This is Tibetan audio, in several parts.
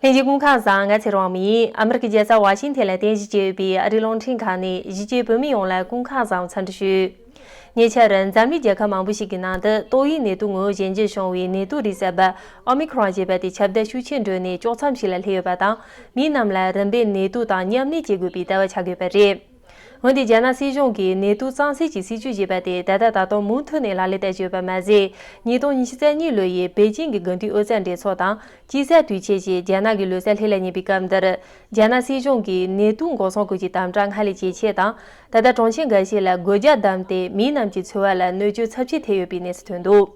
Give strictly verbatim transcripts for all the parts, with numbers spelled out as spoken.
ལྷན་རྒྱས་སྐུ་ཁམས་བཟང་། ང་ཚེ་རིང་དབང་མོ་ཡིན། ཨ་མི་རི་ཀའི་རྒྱལ་ས་ཝ་ཤིང་ཐན་ལ་རྟེན་གཞི་བྱས་ཡོད་པའི་ཨ་རིའི་རླུང་འཕྲིན་ཁང་ནས་གཞིས་བྱེས་བོད་མི་ཡོངས་ལ་སྐུ་ཁམས་བཟང་འཚམས་འདྲི་ཞུ། ཉེ་ཆར་འཛམ་གླིང་རྒྱལ་ཁབ་མང་པོ་ཞིག་གི་ནང་དུ་ཏོག་དབྱིབས་ནད་དུག་ངོས་བཟུང་རྒྱུར་བྱུང་བའི་ནད་དུག་རིགས་གསར་པ་ཨོ་མི་ཁྲོན་ཞེས་པ་དེ་ཁྱབ་གདལ་ཤུགས་ཆེན་འགྲོ་ནས་བཅུ་མཚམས་ཤིག་ལ་སླེབས་ཡོད་པ་དང་། མི་རྣམས་ལ་རིམ་པས་ནད་དུག་དང་མཉམ་གནས་བྱེད་དགོས་པའི་བསྡད་པ་ཆགས་ཡོད་པ་རེད། འོན་ཏེ་རྒྱ་ནག་སྲིད་གཞུང་གིས་ནད་དུག་གཙང་སེལ་གྱི་སྲིད་ཇུས་ཞེས་པ་དེ་ད་ལྟ་ད་དུང་མུ་མཐུད་ནས་ལག་ལེན་བསྟར་བཞིན་ཡོད་པ་མ་ཟད། ཉིས་སྟོང་ཉི་ཤུ་རྩ་གཉིས་ལོ་ཡི་པེ་ཅིང་གི་དགུན་དུས་དབུས་གཙང་མགྲིན་ཚབ་དང་། དཔྱིད་གསར་དུས་ཆེན་བཞིན་རྒྱ་ནག་གི་ལོ་གསར་ལྷོད་ལ་ཉེ་བའི་སྐབས་འདིར། རྒྱ་ནག་སྲིད་གཞུང་གིས་ནད་དུག་འགོག་སྲུང་སྐོར་གྱི་དམ་དྲག་སྔར་ལས་ཇེ་ཆེ་དང་། ད་ལྟ་གྲོང་ཁྱེར་འགའ་ཤས་ལ་སྒོ་རྒྱག་བསྡམས་ཏེ་མི་རྣམས་ཀྱི་འཚོ་བ་ལ་གནོད་སྐྱོན་ཚབས་ཆེ་ཐེབས་ཡོད་པའི་གནས་ཚུལ་ཐོན་འདུག་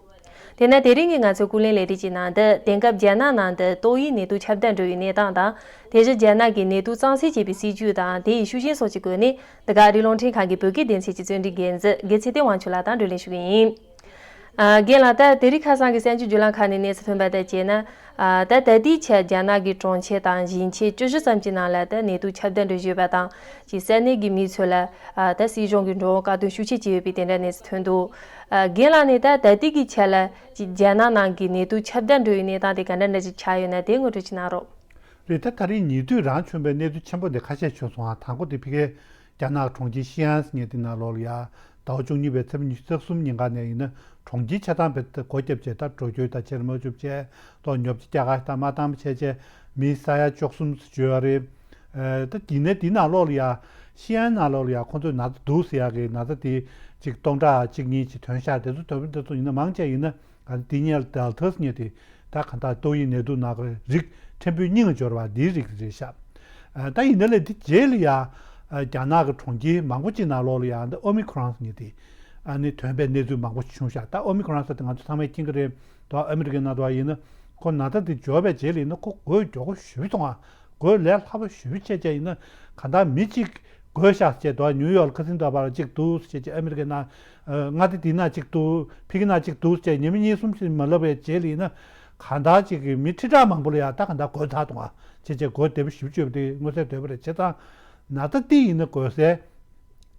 དེས་ན་དེ་རིང་གི་ང་ཚོའི་ཀུན་གླེང་ལས་རིམ་གྱི་ནང་དུ། དེང་སྐབས་རྒྱ་ནག་ནང་དུ་ཏོག་དབྱིབས་ནད་དུག་ཁྱབ་གདལ་འགྲོ་བའི་གནས་སྟངས་དང་། དེ་བཞིན་རྒྱ་ནག་གིས་ནད་དུག་གཙང་སེལ་བྱེད་པའི་སྲིད་ཇུས་དང་དེའི་ཤུགས་རྐྱེན་སོགས་ཀྱི་སྐོར་ནས། འདི་ག་ཨ་རིའི་རླུང་འཕྲིན་ཁང་གི་བོད་སྐད་སྡེ་ཚན་གྱི་གཙོ་འགན་འཛིན་རྒན་ཚེ་བརྟན་དབང་ཕྱུག་ལགས་དང་བགྲོ་གླེང་ཞུ་གི་ཡིན། ཨ། རྒན་ལགས། ད་དེ་རིང་ཁ་སང་གི་གསར་འགྱུར་བརྒྱུད་ལམ་ཁག་ནས་གནས་ཚུལ་ཐོན་པ་ལྟར་བྱས་ན། ཨ། ད་ད་ལྟའི་ཆར་རྒྱ་ནག་གི་གྲོང་ཁྱེར་དང་ཞིང་ཆེན་བཅུ་བཞི་ཙམ་གྱི་ནང་ལ་ད་ནད་དུག་ཁྱབ་གདལ་འགྲོ་བཞིན་ཡོད་པ་དང་། ཅིག་ས་གནས་ཀྱི་མི་ཚོ་ལ། ཨ། ད་སྲིད་གཞུང་གི་འགྲོ་འོང་བཀག་སྡོམ་ཤུགས་ཆེ་བྱས་ཡོད་པའི་དེ་འདྲ་གནས་ཚུལ་ཐོན་འདུག་ཨ། རྒན་ལགས་ནས་ད་ད་ལྟའི་གི་ཆར་ལ་ཅིག་རྒྱ་ནག་ནང་གི་ནད་དུག་ཁྱབ་གདལ་འགྲོ་བའི་གནས་སྟངས་དེ་ག་འདྲ་འདྲ་ཅིག་ཆགས་ཡོད་ན་དེ་ངོ་སྤྲོད་ཅིག་གནང་རོགས། རེད། ད་ད་རེས་ཉེ་དུས་རང་བྱུང་བའི་གནས་ཚུལ་ཆེན་པོ་འདི་ཁ་ཤས་བྱུང་སོང་ང་། དང་པོ་དེ་ཕ་གིའི་རྒྱ་ནག་གྲོང་ཁྱེར་ཤི་ཨན་ཟེར་མཁན་དེ་ནང་ལོགས་ལ་ཡ། ཟླ་བ་བཅུ་གཉིས་པའི་ཚེས་པ་ཉི་ཤུ་རྩ་གསུམ་ཉིན་ཀ་ནས་ཡིན་ན་གྲོང་ཁྱེར་ཆ་ཚང་རྦད་དེ་སྒོ་བརྒྱབ་བྱས། ད་འགྲོ་སྐྱོད་དང་ཆེར་མ་བཅུག་བྱས། ཏོག་ཉོ་ཆ་རྒྱག་ག་དང་མ་བཏང་བྱས་བྱས། མི་ས་ཡ་བཅུ་གསུམ་ཙམ་འབྱོར་བ་རེད། ཨ། ད་ཡིན་ནའི་དེའི་ནང་ལོགས་ལ་ཡ། ཤི་ཨན་ནང་ལོགས་ལ་ཡ་ཁོང་ཚོས་ན་ཚ་འདུག་ཟེར་ཡག་གི་ན་ཚ་དེ་ཅིག་སྟོང་ཕྲག་གཅིག་གཉིས་ཅིག་ཐོན་ཤག་དེ་ཚོ་ཐོན་པ་དེ་ཚོ་ཡིན་ན་མང་ཆེ་ཡིན་ན། ཨ། དེ་ཉིད་ལ་ཌེལ་ཊ་ཟེར་མཁན་དེ། ད་ག་ད་ཏོག་དབྱིབས་ནད་དུག་ནང་གི་རིགས་ཕྲན་བུ་སྙིང་ལ་འབྱོར་བ་འདིའི་རིགས་རེད་ཤག་ཨ། ད་ཡིན་ན་ལས་དེ་རྗེས་ལ་ཡ། ཨ། རྒྱ་ནག་གི་གྲོང་ཁྱེར་མང་པོ་ཅིག་ནང་ལོགས་ལ་ཡ། འདི་ཨོ་མི་ཁྲོན་ཟེར་མཁན་དེ། ཨ་ནི་ཐོན་པའི་གནས་ཚུལ་མང་པོ་ཞིག་བྱུང་ཤག་ད་ཨོ་མི་ཁྲོན་ཟེར་དེ་ང་ཚོ་ཚང་མས་མཁྱེན་གྱི་རེད། ད་ཨ་མི་རི་ཀའི་ནང་དུ་ཡིན་ན། ཁོ་ན་ཚ་དེ་འབྱོར་བའི་རྗེས་ལ་ཡིན་ན་ཁོ་འགོས་མགྱོགས་པོ་ཞེ་པོ་སོང་ང་། འགོས་ལས་སླ་པོ་ཞེ་པོ་བྱས་བྱས་ཡིན་ན། གང་ལྟར་མི་གཅིག་འགོས་ཤག་ཟེར་བྱས། ད་ནིའུ་ཡོག་ཁ་སང་དུ་བར་གཅིག་འདུག་ཟེར་བྱས། ཨ་མི་རི་ཀའི་ནང་། ཨ། མངའ་སྡེ་འདི་ན་གཅིག་འདུག་ཕ་གི་ན་གཅིག་འདུག་ཟེར་བྱས། ཉི་མ་གཉིས་གསུམ་ཙམ་མ་ལབ་པའི་རྗེས་ལ་ཡིན་ན། གང་ལྟར་གཅིག་གི་མི་ཁྲི་ཕྲག་མང་པོ་ལ་ཡ་ད་གང་ལྟར་འགོས་ཚར་འདུག་ང་། བྱས་བྱས་འགོས་བདེ་པོ་ཞེ་པོ་བྱུང་བ་དེ་མངོན་གསལ་དོད་པོ་རེད། བྱས་ཙང་ན་ཚ་འདི་ཡིན་ན་འགོས་སའི།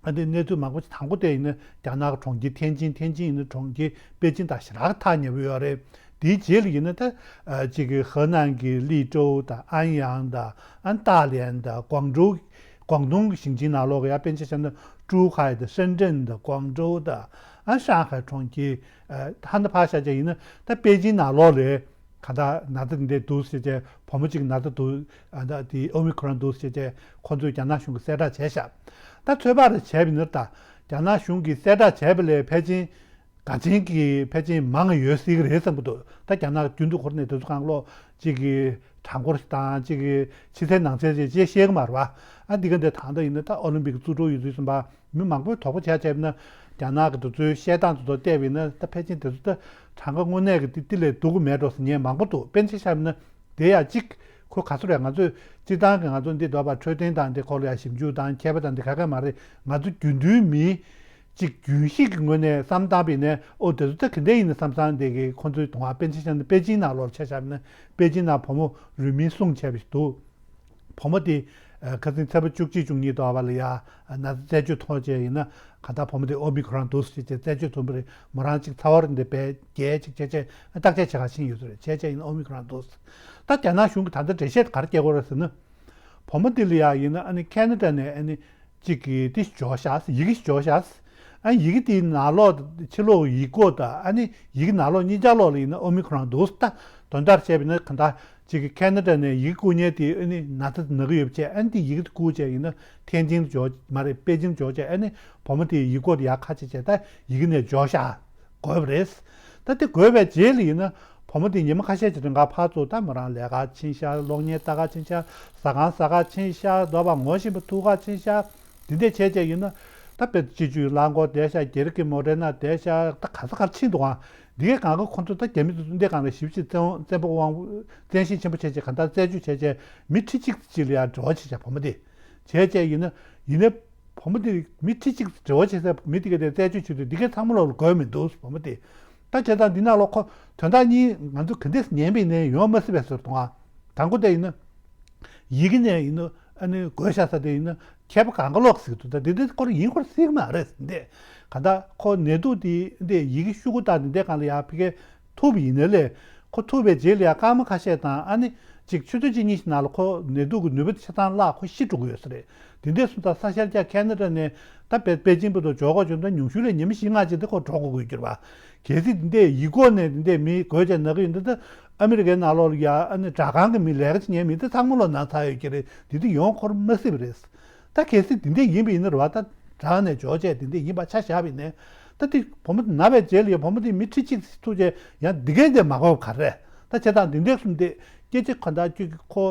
ཨ། འདི་གནས་ཚུལ་མང་པོ་ཅིག། དང་པོ་དེ་ཡིན་ན་རྒྱ་ནག་གི་གྲོང་ཁྱེར་ཐེན་ཅིན། ཐེན་ཅིན་ཡིན་ན་གྲོང་ཁྱེར་པེ་ཅིན་དང་ཞེ་དྲག་ཐག་ཉེ་པོ་ཡོད་རེད། དེའི་རྗེས་ལ་ཡིན་ན་ད། ཨ། གཅིག་གི་ཧེ་ནན་གྱི་ལི་ཀྲོའུ་དང་། ཨན་ཡང་དང་། ཨ། ཏཱ་ལེན་དང་། ཀོང་ཀྲོའུ། ཀོང་ཏུང་གི་ཞིང་ཆེན་ནང་ལོགས་ཀྱི་ཡ། པེ་ཅིན་བྱས་ན་ཀྲུའུ་ཧའེ་དང་། ཧྲེན་ཀྲེན་དང་། ཀོང་ཀྲོའུ་དང་། ཨ། ཧྲང་ཧའེ་གྲོང་ཁྱེར། ཨ། ཧ་ན་ཕར་བཞག་བྱས་ཡིན་ན་ད་པེ་ཅིན་ནང་ལོགས་ལ། གང་ལྟར་ན་ཚ་འདི་འདྲ་འདུག་ཟེར་བྱས། བུ་མོ་གཅིག་ན་ཚ་འདུག་ཨ། ད་དེ་ཨོ་མི་ཁྲོན་འདུག་ཟེར་བྱས། ཁོང་ཚོས་རྒྱ་ནག་གཞུང་གིས་གསལ་བསྒྲགས་བྱས་ཤག་ད་ཚོད་དཔག་རེ་བྱས་པ་ཡིན་ན། ད་རྒྱ་ནག་གཞུང་གིས་གསལ་བསྒྲགས་བྱས་པ་ལས་ཕལ་ཆེར་ག་ཅན་གྱི་ཕལ་ཆེར་མང་ཡོད་སྲིད་ཀྱི་རེད་བསམ་གྱི་འདུག་ད་རྒྱ་ནག་རྒྱུན་དུ་ཁོ་རང་ནས་དེ་ཚོ་གང་ལོག་ཅིག་གི་གྲངས་འབོར་དང་། ཅིག་གི་ཕྱི་གསལ་ནང་གསལ་ཅིག་ཅེས་བཤད་ཀྱི་མ་རེད་པ། ཨ། འདི་ག་འདི་ད་ལྟ་ཡིན་ན་ད་ཨོ་ལིམ་པིག་བཙུགས་འགྲོ་ཡོད་དུས་ཙམ་པ། མི་མང་པོས་དོགས་པ་བྱས་བྱས་པ་ན། རྒྱ་ནག་གི་དེ་ཚོའི་བཤད་སྟངས་དེ་ཚོ་བལྟས་པ་ཡིན་ན། ད་ཕལ་ཆེར་དེ་ཚོ་ད་གྲངས་ཀ་དངོས་གནས་ཀྱི་དེ་དེ་ལས་སྡུག་གི་མེད་འགྲོ་ཟེར་མཁན་མང་པོ་འདུག་དཔེར་ན་ཆ་བཞག་ན། དེ་ཡང་གཅིག་ཁོ་ག་ཚོད་རེད། ང་ཚོས་སྤྱིར་བཏང་གི་ང་ཚོ་འདི་འདྲ་བ་འཕྲོད་བསྟེན་དང་འདི་སྐོར་ལ་ཡང་ཞིབ་འཇུག་དང་མཁས་པ་དང་འདི་ག་ག་མ་རེད། ང་ཚོ་རྒྱུན་མཐུད་མི་གཅིག་རྒྱུན་ཤེས་ཀྱི་ངོས་ནས་བསམ་བཏང་པ་ཡིན་ན། ཨོ། དེ་ཚོ་ད་ག་འདྲ་ཡིན་ན་བསམ་བསམ། དེ་གི་ཁོ་ཚོའི་གདོང་པ། དཔེར་ན་ཆ་བཞག་ན་པེ་ཅིན་ནང་ལོགས་ཆ་བཞག་ན། པེ་ཅིན་ནང་བུ་མོ་རུས་མིང་སྲུང་བྱས་པ་ཞིག་འདུག་བུ་མོ་དེ། ཨ། ཁ་སང་ཚེས་པ་བཅུ་གཅིག་བཅུ་གཉིས་དུ་བ་ལ་ཡ། ཨ། ན་ཚ་རྩད་གཅོད་ཐོན་བྱས་ཡིན་ན། གང་ལྟར་བུ་མོ་དེ་ཨོ་མི་ཁྲོན་འདུག་ཟེར་བྱས་རྩད་གཅོད་ཐོན་པ་རེད། མོ་རང་གཅིག་ཚ་བ་རེད་འདི་བས་རྒྱལ་ཅིག་བྱས་བྱས། ཨ། བརྟག་དཔྱད་བྱེད་གར་ཕྱིན་ཡོད་ས་རེད། བྱས་བྱས་ཡིན་ན་ཨོ་མི་ཁྲོན་འདུག་ད་རྒྱ་ནག་གཞུང་གིས་ད་ལྟ་འགྲེལ་བཤད་ག་རེ་བྱེད་ཀྱི་ཡོད་རེད་ཟེར་ན། བུ་མོ་དེ་ལ་ཡ་ཡིན་ན། ཨ་ནི་ཁེ་ན་ཌ་ནས། ཨ་ནི་གཅིག་གི་དེ་འབྱོར་ཤག་ཡི་གེ་འབྱོར་ཤག་ཨ། ཡི་གེ་དེའི་ནང་ལོགས། ཕྱི་ལོགས་ཡིག་སྐོགས་དང་། ཨ་ནི་ཡི་གེ་ནང་ལོགས་གཉིས་ཆ་ལོགས་ལ་ཡིན་ན་ཨོ་མི་ཁྲོན་འདུག་ད་དོན་དག་བྱས་པ་ཡིན་ན། གང་ལྟར་གཅིག་གི་ཁེ་ན་ཌ་ནས་ཡི་གེ་བསྐུར་མཁན་དེ། ཨ་ནི་ན་ཚ་ན་གི་ཡོད་བྱས། ཨ་ནི་དེ་ཡི་གེ་དེ་བསྐུར་བྱས་ཡིན་ན་ཐེན་ཅིན་འབྱོར་མ་རེད། པེ་ཅིན་འབྱོར་བྱས། ཨ་ནི་བུ་མོ་དེའི་ཡིག་སྐོགས་དེ་ཡར་ཁ་ཕྱེ་བྱས། ད་ཡི་གེ་ནས་འབྱོར་ཤག་འགོས་པ་རེད། ད་དེ་འགོས་པའི་རྗེས་ལ་ཡིན་ན། བུ་མོ་དེ་ཉི་མ་ཁ་ཤས་ཀྱི་རིང་ག་ཕར་ཚུར། ད་མོ་རང་ལས་ཀ་ཕྱིན་ཤག་གློག་བརྙན་ལྟ་ག་ཕྱིན་ཤག་ཟ་ཁང་ཟ་ག་ཕྱིན་ཤག་འདོད་པ་ངོ་ཤེས་པ་ཐུག་ག་ཕྱིན་ཤག་འདི་འདྲ་བྱས་བྱས་ཡིན་ན། ད་དཔེ་སྤྱི་སྤྱོད་རླངས་འཁོར་བསྡད་ཤག་རྒྱ་རིགས་ཀྱི་མོ་ཊའི་ནང་བསྡད་ཤག་ད་ག་ས་གར་ཕྱིན་འདུག་ཨ། འདི་གའི་སྒང་ག་ཁོ་ཚོ་ད་རྒྱ་མི་ཚོ་འདི་སྒང་ལ་ཞིབ་ཞིབ་བཙན་བཙན་པོ་དབང་བཙན་ཤེད་ཆེན་པོ་བྱས་བྱས། གང་ལྟར་རྩད་གཅོད་བྱས་བྱས། མི་ཁྲི་གཅིག་ཅིག་ལ་ཡང་འབྲེལ་བ་བྱས་བྱས། བུ་མོ་དེ་བྱས་བྱས་ཡིན་ན། ཡིན་ན། བུ་མོ་དེ་མི་ཁྲི་གཅིག་འབྲེལ་བ་བྱེད་ས་མི་དེ་ག་དེ་རྩད་གཅོད་བྱེད་དུས། འདི་གའི་ཚང་མ་ལོག་ལ་འགོས་མི་འདུག་བུ་མོ་དེ། ད་བྱས་ཙང་འདི་ནང་ལོགས་ཁོ་དོན་དག་གཉིས་ང་ཚོ་ག་འདྲས་ཉན་པ་ཡིན་ནའི་ཡོང་མ་སྲིད་པའི་བཟོ་འདུག་ཨ། དང་པོ་དེ་ཡིན་ན། ཡི་གེ་ནས་ཡིན་ན། ཨ་ནི་འགོས་བཞག་ས་དེ་ཡིན་ན་མཁས་པ་གང་ག་ལོག་ཟེར་གྱི་འདུག་ད་འདི་འདི་སྐོར་ཡིན་སྐོར་སྲིད་ཀྱི་མ་རེད་ཟེར་འདི། གང་ལྟར་ཁོ་ནད་དུག་དེ་འདི་ཡི་གེ་ཤོག་གུ་དང་འདི་འདྲའི་སྒང་ལ་ཡར་ཕ་གིར་ཐུག་པ་ཡིན་ན་ལས། ཁོ་ཐུག་པའི་རྗེས་ལ་ཡང་སྐར་མ་ཁ་ཤས་དང་ཨ་ནི་ཅིག་ཆུ་ཚོད་གཅིག་གཉིས་ཤིག་ནང་ལ་ཁོ་ནད་དུག་གི་ནུས་པ་ཆ་ཚང་བརླག་ཁོ་ཤི་འགྲོ་གི་ཡོད་ས་རེད། དེ་འདྲས་སོང་ཙང་ས་ཤར་རྒྱག་ཁེ་ན་ཌ་ནས་ད་པེ་པེ་ཅིང་བར་དུ་འབྱོར་དགོས་བྱུང་ཙང་ཉུང་ཤོས་ལ་ཉི་མ་བཞི་ལྔ་ཅིག་དེ་ཁོ་འགྲོ་དགོས་ཀྱི་ཡོད་རེད་པ། གལ་སྲིད་འདི་འདྲས་ཡི་གོ་ནས་འདི་འདྲས་མི་འགོས་བྱས་ན་གི་ཡོད་འདི་ད་ཨ་མི་རི་ཀའི་ནང་ལོགས་ལ་ཡ་ཨ་ནི་སྦྲག་ཁང་གི་མི་ལས་ཀ་བྱེད་མཁན་མི་དེ་ཚང་མ་ལོ་ན་ཚ་ཡོད་ཀྱི་རེད། འདི་འདྲས་ཡོང་ཁོར་མ་སྲིད་པ་རེད། ད་གལ་སྲིད་འདི་འདྲས་ཡིན་པ་ཡིན་ན་རེད་པ། ད་སྦྲག་ནས་འབྱོར་བྱས་འདི་འདྲས་ཡིན་པ་ཆ་བཞག་པ་ཡིན་ནའི་ད་དེ་བུ་མོ་དེ་ན་བའི་རྗེས་ལ་ཡ་བུ་མོ་དེ་མི་ཁྲི་གཅིག་ཐུག་བྱས་ཡང་འདི་གས་འདྲས་མ་གོ་བ་ག་རེ་རེད། ད་བྱས་ཙང་འདི་འདྲས་གསུམ་དེ་སྐད་ཆ་གང་ལྟར་ཁྱོད་ཀྱི་ཁོ་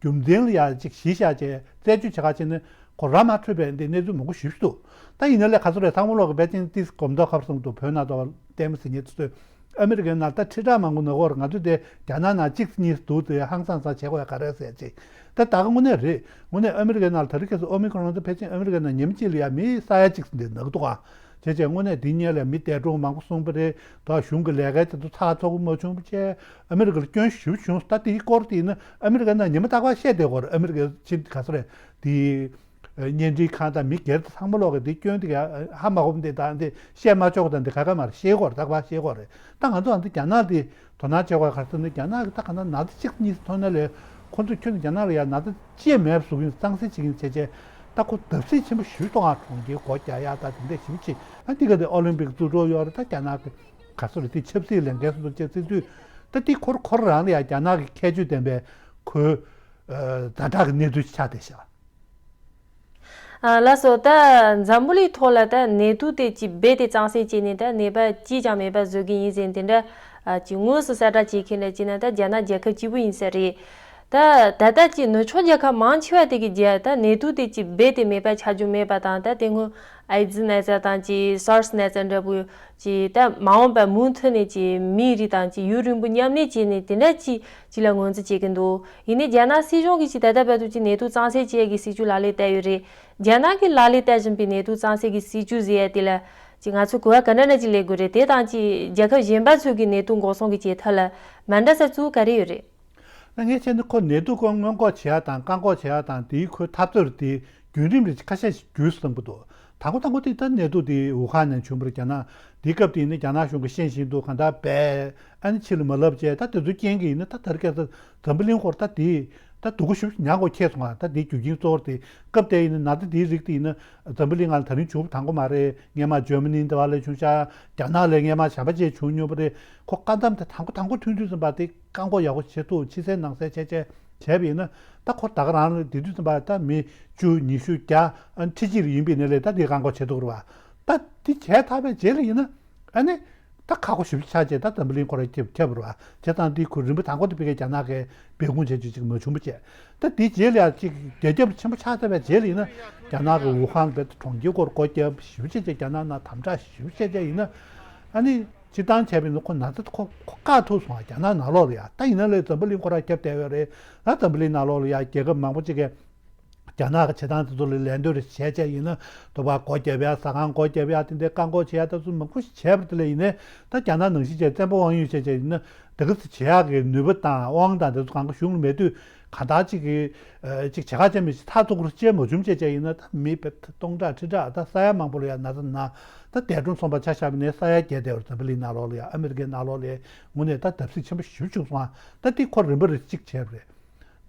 རྒྱུ་མཚན་ལ་ཡ་ཅིག་གཞི་བཞག་བྱས་རྩད་གཅོད་བྱེད་ག་བྱས་ནས་ཁོ་ར་མ་འཕྲོད་པའི་འདི་གནས་ཚུལ་མང་པོ་ཞིག་འདུག་ད་ཡིན་ན་ལས་ག་ཚོད་རེད། ཚང་མ་ལོག་གི་པེ་ཅིང་ཏིས་གོམ་མདོ་ཁབ་སོང་འདུག་བོད་ནང་དུ་ལྟད་མོ་གཟིགས་མཁན་ཚོས་ཨ་མི་རི་ཀའི་ནང་ད་ཁྲི་ཕྲག་མང་པོ་ནང་ལོགས་ང་ཚོ་དེ་རྒྱ་ནག་ནང་གཅིག་གཉིས་འདུག་དེ་ཧང་སང་ས་བྱེད་དགོས་ག་རེ་ཟེར་ཅིག་ད་ད་ག་དངོས་གནས་རེད། དངོས་གནས་ཨ་མི་རི་ཀའི་ནང་ལ་དེ་རིང་ཁ་སང་ཨོ་མི་ཁོ་རོན་དེ་ཕལ་ཆེར་ཨ་མི་རི་ཀའི་ནང་ཉིན་གཅིག་ལ་ཡ་མི་ས་ཡ་གཅིག་ཙམ་དེ་ནག་འདུག་ཨ། བྱས་བྱས་དངོས་གནས་དེ་སྔོན་ལ་མི་འདས་གྲོངས་མང་པོ་སོང་པ་རེད། ད་གཞུང་གི་ལས་ཀའི་དེ་ཚོ་ཚགས་ཚུད་པོ་མ་བྱུང་བྱས་ཨ་མི་རི་ཀ་ལ་སྐྱོན་ཞེ་པོ་བྱུང་། ད་དེའི་སྐོར་དེ་ཡིན་ན་ཨ་མི་རི་ཀའི་ནང་ཉི་མ་རྟག་པར་བཤད་བསྡད་ཀྱི་ཡོད་རེད། ཨ་མི་རི་ཀའི་ཕྱི་ག་ཚོད་རེད་དེ། ཨ་བརྙན་འཕྲིན་ཁང་དང་མི་སྒེར་དེ་ཚང་མ་ལོག་གི་དེ་སྐྱོན་དེ་ག་ཧ་མ་གོ་བ་འདི་དང་འདི་བཤད་མ་ཆོག་པ་དང་འདི་ག་ག་མ་རེད། ཤེས་ཀྱི་ཡོད་རེད། རྟག་པར་ཤེས་ཀྱི་ཡོད་རེད། ད་ང་ཚོ་ཨ་འདི་རྒྱ་ནག་དེ་དོ་སྣང་བྱེད་དགོས་ག་རེ་ཟེར་ན་རྒྱ་ནག་གི་ད་ག་ན་ན་ཚ་གཅིག་གཉིས་ཐོན་ན་ལས་ཁོང་ཚོས་ཁྱོན་ནས་རྒྱ་ནག་ལ་ཡ་ན་ཚ་ཅི་ཡང་མེད་པ་བཟོ་གི་ཡིན། གཙང་སེལ་བྱེད་ཀྱི་ཡིན་བྱས་བྱས་ད་ཁོ་བརྡབ་གསིག་ཆེན་པོ་ཞེ་པོ་གཏོང་ཡ། གྲོང་ཁྱེར་སྒོ་རྒྱག་ཡ་ད་དེ་འདྲ་ཞེ་པོ་ཅིག་ཨ་འདི་ག་དེ་ཨོ་ལིམ་པིག་བཙུགས་འགྲོ་ཡོད་རེད། ད་རྒྱ་ནག་གི་ག་ཚོད་རེད་དེ་ཆབ་སྲིད་ལས་འགན་སོ་སོ་བྱས་སྲིད་དུས་ད་འདི་ཁོར་ཁོ་རང་ལ་ཡ་རྒྱ་ནག་གི་ཁྱད་ཆོས་ལྡན་པའི་ཁོའི་ཨ་ཛ་དྲག་གི་གནས་ཚུལ་ཆགས་བསྡད་ཤག་ཨ་ལགས་སོ། ད་འཛམ་བུ་གླིང་ཐོག་ལ་ད་ནད་དུག་དེ་ཅིག་རྦད་དེ་གཙང་སེལ་བྱས་ནས་ད་ནད་པ་གཅིག་ཀྱང་མེད་པ་བཟོ་གི་ཡིན་ཟེར་དེ་འདྲ་ཨ་ཅིག་དངོས་སུ་གསལ་བསྒྲགས་བྱེད་མཁན་ལ་བྱས་ན་ད་རྒྱ་ནག་རྒྱལ་ཁབ་གཅིག་པུ་ཡིན་ས་རེད། ད་ད་ལྟ་ཅིག་ནུབ་ཕྱོགས་རྒྱལ་ཁབ་མང་ཆེ་བ་དེ་གི་རྒྱལ་ད་ནད་དུག་དེ་ཅིག་རྦད་དེ་མེད་པ་ཆགས་རྒྱུ་མེད་པ་དང་ད་དེ་སྔོན་ཨའི་ཛི་ན་ཚ་དང་ཅིག་སར་སི་ན་ཚ་འདྲ་པོ་ཅིག་ད་མ་འོངས་པ་མུ་མཐུད་ནས་ཅིག་མིའི་རིགས་དང་ཅིག་ཡུན་རིང་པོ་མཉམ་གནས་བྱས་ནས་དེ་འདྲ་ཅིག་ཅིག་ལ་ངོས་འཛིན་བྱེད་ཀྱི་འདུག་ཡིན་ནའི་རྒྱ་ནག་སྲིད་གཞུང་གིས་ཅིག་ད་ལྟ་བར་དུ་ཅིག་ནད་དུག་གཙང་སེལ་བྱེད་ཡས་ཀྱི་སྲིད་ཇུས་ལག་ལེན་བསྟར་ཡོད་རེད། རྒྱ་ནག་གིས་ལག་ལེན་བསྟར་བཞིན་པའི་ནད་དུག་གཙང་སེལ་གྱི་སྲིད་ཇུས་ཟེར་ཡས་དེ་ལ་ཅིག་ང་ཚོས་གོ་བ་ག་འདྲ་འདྲ་ཅིག་ལེན་དགོས་རེད། དེ་དང་ཅིག་རྒྱལ་ཁབ་གཞན་པ་ཚོ་གི་ནད་དུག་འགོག་སྲུང་གི་བྱེད་ཐབས་ལ་མ་འདྲ་ས་གཙོ་བོ་ག་རེ་ཡོད་རེད། ད་ངས་བྱས་ན་ཁོ་ནད་དུག་ཁོ་སྔོན་འགོག་བྱེད་ཡ་དང་བཀག་འགོག་བྱེད་ཡ་དང་དེའི་ཁོའི་འཐབ་རྩོད་དེ་བརྒྱུད་རིམ་རེ་ཁ་ཤས་ཤིག་བརྒྱུད་སོང་གི་འདུག་དང་པོ་དང་པོ་དེ་ད་ནད་དུག་དེ་ཝུ་ཧན་ནས་བྱུང་བ་རེད། རྒྱ་ནག་དེའི་སྐབས་དེ་ནི་རྒྱ་ནག་གཞུང་གིས་ཤེས་བཞིན་དུ་གང་ལྟར་སྦས་ཨ་ནི་ཕྱི་ལ་མ་ལབ་བྱས། ད་དེ་ཚོའི་རྐྱེན་གྱིས་ཡིན་ན་ད་དེ་རིང་ཁ་སང་འཛམ་བུ་གླིང་སྐོར་ད་དེ་ད་སྡུག་གུ་ཞེ་པོ་ཉག་གོ་ཁེལ་སོང་ང་། ད་དེའི་རྒྱུ་རྐྱེན་གཙོ་བོ་དེ་སྐབས་དེ་ཡིན་ན་ན་ཚ་དེའི་རིགས་དེ་ཡིན་ན་འཛམ་བུ་གླིང་ནང་ལ་དེ་རིང་བྱུང་བ་དང་པོ་མ་རེད། སྔན་མ་ཇར་མ་ནི་དེ་བ་ལ་བྱུང་ཤག་རྒྱ་ནག་ལ་སྔན་མ་གཞན་པ་ཅིག་བྱུང་མྱོང་བ་རེད། ཁོ་སྐབས་མཚམས་དེ་དང་པོ་དང་པོ་ཐོན་དུས་ཙམ་པ་དེ་བཀག་འགོག་ཡག་པོ་བྱེད་ཐུབ། ཕྱི་གསལ་ནང་གསལ་བྱས་བྱས་བྱས་པ་ཡིན་ན་ད་ཁོ་ད་ག་རང་ལ་དེ་དུས་ཙམ་པ་ད་མི་བཅུ་ཉི་ཤུ་བརྒྱ་ཨ་ཁྲི་གཅིག་ལ་ཡིན་པ་ཡིན་ན་ལས་ད་དེ་བཀག་འགོག་བྱེད་ཐུབ་རེད་བ། ད་དེ་བྱས་ཚར་བའི་རྗེས་ལ་ཡིན་ན་ཨ་ནི་ད་ཁག་པོ་ཞེ་པོ་ཆགས་བྱས་ད་འཛམ་བུ་གླིང་ཁོ་རང་ཁྱབ་ཁྱབ་རེད་བ། བྱས་ཙང་དེ་ཁོ་རིམ་པ་དང་པོ་དེ་ཕ་གིའི་རྒྱ་ནག་གིས་སྦས་སྐུང་བྱས་རྒྱུ་ཅིག་མ་བྱུང་བ་བྱས། ད་དེའི་རྗེས་ལ་ཡང་ཅིག་རྒྱ་ཁྱབ་ཆེན་པོ་ཆགས་ཚར་བའི་རྗེས་ལ་ཡིན་ན་རྒྱ་ནག་གི་ཝུ་ཧན་རྦད་དེ་གྲོང་ཁྱེར་སྐོར་སྒོ་བརྒྱབ་ཞེ་པོ་བྱས་བྱས་རྒྱ་ནག་ནང་དམ་དྲག་ཞེ་པོ་བྱས་བྱས་ཡིན་ན་ཨ་ནི། སྤྱིར་བཏང་བྱས་པ་ཡིན་ན་ཁོ་ན་ཚ་ཁོ་ཁོ་བཀག་ཐུབ་སོང་བ། རྒྱ་ནག་ནང་ལོགས་ལ་ཡ། ད་ཡིན་ན་ལས་འཛམ་བུ་གླིང་ཁོ་རང་ཁྱབ་བསྡད་ཡོད་རེད། ད་འཛམ་བུ་གླིང་ནང་ལོགས་ལ་ཡ་རྒྱལ་ཁབ་མང་པོ་ཅིག་གིས་རྒྱ་ནག་གི་བྱེད་སྟངས་དེ་ཚོ་ལ་ལད་ཟློས་རེ་བྱས་བྱས་ཡིན་ན། དོ་པ་སྒོ་བརྒྱབ་ཡ། ཟ་ཁང་སྒོ་བརྒྱབ་ཡ། དེ་འདྲའི་བཀག་འགོག་བྱེད་ཡ་དེ་ཚོ་མང་པོ་ཞིག་བྱས་པ་དེ་ལ་ཡིན་ནའི་ད་རྒྱ་ནག་ནང་བཞིན་བྱས་བཙན་པོ་དབང་ཡོད་བྱས་བྱས་ཡིན་ན་དེ་ག་ཚོད་བྱེད་ཡག་གི་ནུས་པ་དང་དབང་དང་དེ་ཚོ་གང་ག་གཞུང་ལ་མེད་དུས་གང་ལྟར་ཅིག་གི་ཅིག་བྱེད་ཁ་ཅན་མི་ཞིག་ཐག་ཐུག་རུ་བཅད་མ་བྱུང་བྱས་བྱས་ཡིན་ན་ད་མི་བེད་སྟོང་ཕྲག་ཁྲི་ཕྲག་ད་ས་ཡ་མང་པོ་ལ་ཡ་ན་ཚ་ན་ད་འདས་གྲོངས་སོང་བ་ཆ་བཞག་པ་ནས་ས་ཡ་བརྒྱད་དེ་བར་འཛམ་བུ་གླིང་ནང་ལོགས་ལ་ཡ་ཨ་མི་རི་ཀའི་ནང་ལོགས་ལ་དངོས་གནས་ད་བརྡབ་གསིག་ཆེན་པོ་ཞེ་པོ་བྱུང་སོང་ཨ། ད་དེ་ཁོ་རིམ་པ་རེ་གཅིག་བྱས་པ་རེད།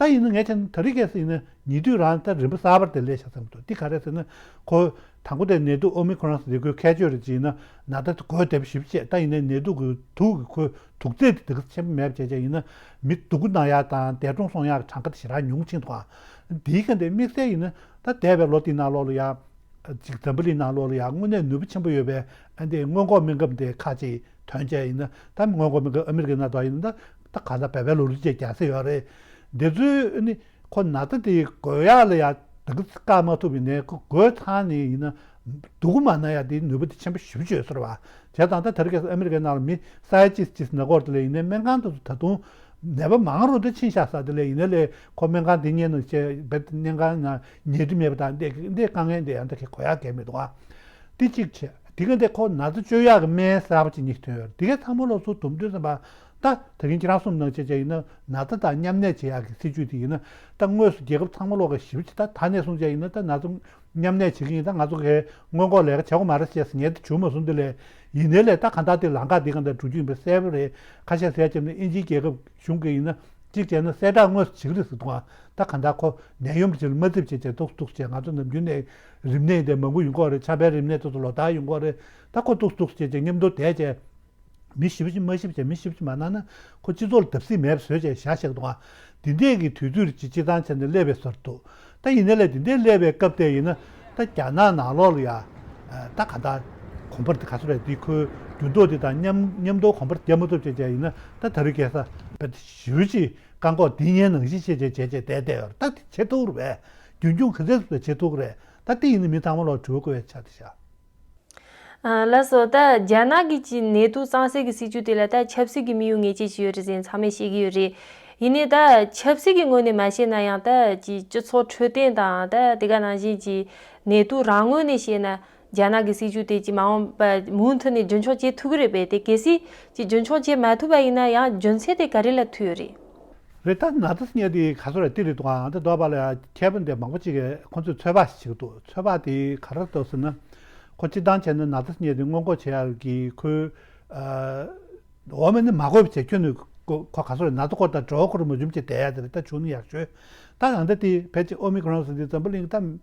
ད་ཡིན་ན་ངས་བྱས་ན་དེ་རིང་ཁ་སང་ཡིན་ན་ཉེ་དུས་རང་ད་རིམ་པ་གསར་པར་དེ་སླེབས་ཤག་བསམ་གྱི་འདུག་འདི་ག་རེ་ཟེར་ན་ཁོ་དང་པོ་དེ་ནད་དུག་ཨོ་མི་ཁོ་རོན་ཟེར་ཁོའི་ཁྱད་ཆོས་རེད་ཅེ་ཡིན་ན་ན་ཚ་དེ་འགོས་བསྡད་པ་ཞེ་པོ་བྱས། ད་ཡིན་ནའི་ནད་དུག་གི་དུག་གི་ཁོའི་དུག་རྫས་དེ་དེ་ག་ཆེན་པོ་མེད་པ་བྱས་བྱས་ཡིན་ན་མི་སྡུག་གུ་ན་ཡག་དང་འདས་གྲོངས་སོང་ཡག་གི་གྲངས་ཀ་དེ་ཞེ་དྲག་ཉུང་ཕྱིན་འདུག་ཨ། འདིའི་ཁ་འདི་དམིགས་བསལ་ཡིན་ན་ད་འདས་པའི་ལོ་དེའི་ནང་ལོགས་ལ་ཡ། ཅིག་འཛམ་བུ་གླིང་ནང་ལོགས་ལ་ཡང་དངོས་གནས་ནུས་པ་ཆེན་པོ་ཡོད་པའི་ཨ་འདི་སྔོན་འགོག་སྨན་ཁབ་འདི་ཁག་ཅིག་ཐོན་བྱས་ཡིན་ན་ད་སྔོན་འགོག་སྨན་ཁབ་ཨ་མི་རི་ཀའི་ནང་དུ་ཡིན་ན་ད་ད་ག་ད་བལ་བལ་ལུག་ལུག་ཅིག་རྒྱག་ས་ཡོད་རེད། འདི་ཚོས་ཨ་ནི་ཁོ་ན་ཚ་དེ་འགོས་ཡག་ལ་ཡང་དེ་ག་བཀག་མ་ཐུབ་པ་ཡིན་ནའི་ཁོ་འགོས་ཚར་ནས་ཡིན་ན་སྡུག་གུ་མ་ན་ཡག་དེའི་ནུས་པ་དེ་ཆེན་པོ་ཞེ་པོ་ཅིག་ཡོད་ས་རེད་བ། བྱས་ཙང་ད་དེ་རིང་ཁ་སང་ཨ་མི་རི་ཀའི་ནང་ལ་མི་ས་ཡ་གཅིག་གཅིག་ན་སྐོར་དེ་ལ་ཡིན་ནའི་སྨན་ཁང་དེ་ཚོ་ད་དུང་ནད་པ་མང་རུ་འདི་ཕྱིན་བཞག་ས་དེ་ལས་ཡིན་ན་ལས་ཁོ་སྨན་ཁང་འདི་ཉན་ནས་བྱས་བེད་སྨན་ཁང་ནང་ཉལ་ཁྲི་མེད་པ་དང་འདི་འདི་དཀའ་ངལ་འདི་ཡང་ད་གི་གོ་ཡག་གལ་མི་འདུག་ཨ། འདི་གཅིག་བྱས་འདི་ག་འདི་ཁོ་ན་ཚ་བཅོས་ཡག་གི་སྨན་གསར་པ་ཅིག་གཉིས་ཐོན་ཡོད་རེད། འདི་ག་ཚང་མ་ལོ་ཚོ་དུམ་དུས་ཙམ་པ་ ད་ད་གིན་ཁྱེད་རང་གསུངས་ནང་བྱས་བྱས་ཡིན་ན་ན་ཚ་དང་མཉམ་གནས་བྱེད་ཡག་གི་སྲིད་ཇུས་དེ་ཡིན་ན་ད་དངོས་སུ་རྒྱལ་ཁབ་ཚང་མ་ལོག་གི་ཞིབ་ཅིག་ད་ད་ནས་བཟུང་བྱས་ཡིན་ན་ད་ན་ཚ་མཉམ་གནས་བྱེད་ཀྱི་ཡིན། ད་ང་ཚོ་གི་སྔོན་འགོག་ལས་ཀ་བྱེད་དགོས་མ་རེད་ཅེས་ངས་དེ་བྱུང་མ་སོང་། དེ་ལས་ཡིན་ནའི་ལས་ད་གང་ལྟར་དེ་ལམ་ཁ་དེ་གང་ལྟར་འགྲོ་རྒྱུ་ཡིན་པ་གསལ་པོ་རེད། ཁ་ཤས་ཟེར་བྱས་ནས་དབྱིན་ཇིའི་རྒྱལ་ཁབ་གཞུང་གིས་ཡིན་ན་གཅིག་བྱས་ན་གསལ་བསྒྲགས་དངོས་སུ་བྱེད་ཀྱི་རེད་ཟེར་འདུག་ཨ། ད་གང་ལྟར་ཁོ་ནད་ཡམས་ཕྱིར་མ་རྩིབ་བྱས་བྱས་ཏོག་ཏོག་བྱས་ང་ཚོ་ནམ་རྒྱུན་ནས་རིམས་ནད་དེ་མང་པོ་ཡོང་གི་ཡོད་རེད། ཆམ་པའི་རིམས་ནད་དེ་ཚོ་ལོ་ལྟར་ཡོང་གི་ཡོད་རེད། ད་ཁོ་ཏོག་ཏོག་བྱས་བྱས་མཉམ་དུ་བསྡད་བྱས། མི་ཞིབ་ཅིག་མ་ཞིབ་བྱས་མི་ཞིབ་ཅིག་མ་གནང་ན་ཁོ་སྤྱི་ཚོགས་ལ་བརྡབ་གསིག་མེད་པ་བཟོས་བྱས་བཞག་བཞག་འདུག་ཨ། འདི་འདྲས་ཀྱི་དུས་ཚོད་ཅིག་སྤྱི་བཏང་བྱས་ནས་སླེབས་པའི་བཟོ་འདུག་ད་ཡིན་ནའི་ལས་འདི་འདྲས་སླེབས་པའི་སྐབས་དེ་ཡིན་ན་ད་རྒྱ་ནག་ནང་ལོགས་ལ་ཡ་ད་ག་ད་གོམ་པ་དེ་ག་ཚོད་རེད། འདི་ཁོའི་འགྱུར་ལྡོག་དེ་དང་མཉམ་མཉམ་དུ་གོམ་པ་རྒྱག་མ་ཐུབ་བྱས་བྱས་ཡིན་ན་ད་ད་རེས་ཁ་སང་བར་ཞུ་ཅིག་བཀག་འགོག་འདི་ཉན་ནང་བཞིན་བྱས་བྱས་བྱས་བྱས་བསྡད་བསྡད་ཡོད་རེད། ད་དེ་བྱེད་ཐུབ་རེད་པས། རྒྱུན་འཁྱོངས་ག་ཚོད་བྱེད་ཐུབ་རེད། ད་དེ་ཡིན་ན་མི་ཚང་མ་ལོག་དྲི་བ་བཀོད་ཡ་ཆགས་བསྡད་ཤག་ཨ། ལགས་སོ། ད་རྒྱ་ནག་གི་ཅིག་ནད་དུག་གཙང་སེལ་གྱི་སྲིད་ཇུས་དེ་ལ་ད་ཆབ་སྲིད་ཀྱི་དམིགས་ཡུལ་ངེས་ཅན་ཅིག་ཡོད་རེད་ཟེར་ཚང་མས་བཤད་ཀྱི་ཡོད་རེད། ཡིན་ནའི་ད་ཆབ་སྲིད་ཀྱི་ངོས་ནས་མ་བཤད་ན་ཡང་ད་ཅིག་སྤྱི་ཚོགས་འཕྲོད་བསྟེན་དང་ད་དེ་ག་ནང་བཞིན་ཅིག་ནད་དུག་རང་ངོས་ནས་བཤད་ན་རྒྱ་ནག་གི་སྲིད་ཇུས་དེ་ཅིག་མ་འོངས་པ་མུ་མཐུད་ནས་རྒྱུན་འཁྱོངས་བྱེད་ཐུབ་ཀྱི་རེད་པས། དེ་གལ་སྲིད་ཅིག་རྒྱུན་འཁྱོངས་བྱེད་མ་ཐུབ་པ་ཡིན་ན་ཡང་རྒྱུ་མཚན་དེ་ག་རེ་ལ་ཐུག་ཡོད་རེད། རེད། ད་ན་ཚ་ཟེར་མཁན་དེ་ག་ཚོད་རེད། དེ་རེད་འདུག་ཨང་། ད་འདོད་པ་ལ་ཡང་མཁས་པ་འདི་མང་པོ་ཅིག་གིས་ཁོང་ཚོས་ཚོད་དཔག་ཞིག་འདུག་ཚོད་དཔག་དེ་ག་རེ་འདུག་ཟེར་ན། ཁོ་སྤྱིར་བཏང་བྱས་ན་ན་ཚ་ཟེར་མཁན་དེ་སྔོན་འགོག་བྱེད་ཡག་གི་ཁོའི་ཨ་འོ་མ་ནི་མ་གོ་བ་བྱས་ཁྱོན་ནས་ཁོ་ཁོ་ག་ཚོད་རེད། ན་ཚ་ཁོ་དང་འབྲེལ་བ་ཁོ་རང་མ་བྱུང་བྱས་བསྡད་ཡག་དེ་རེད། ད་བྱུང་ན་ཡག་ཤོས། ད་ཡང་ད་དེ་ཕལ་ཆེར་ཨོ་མི་ཁོ་རོན་ཟེར་དེ་འཛམ་བུ་གླིང་ད།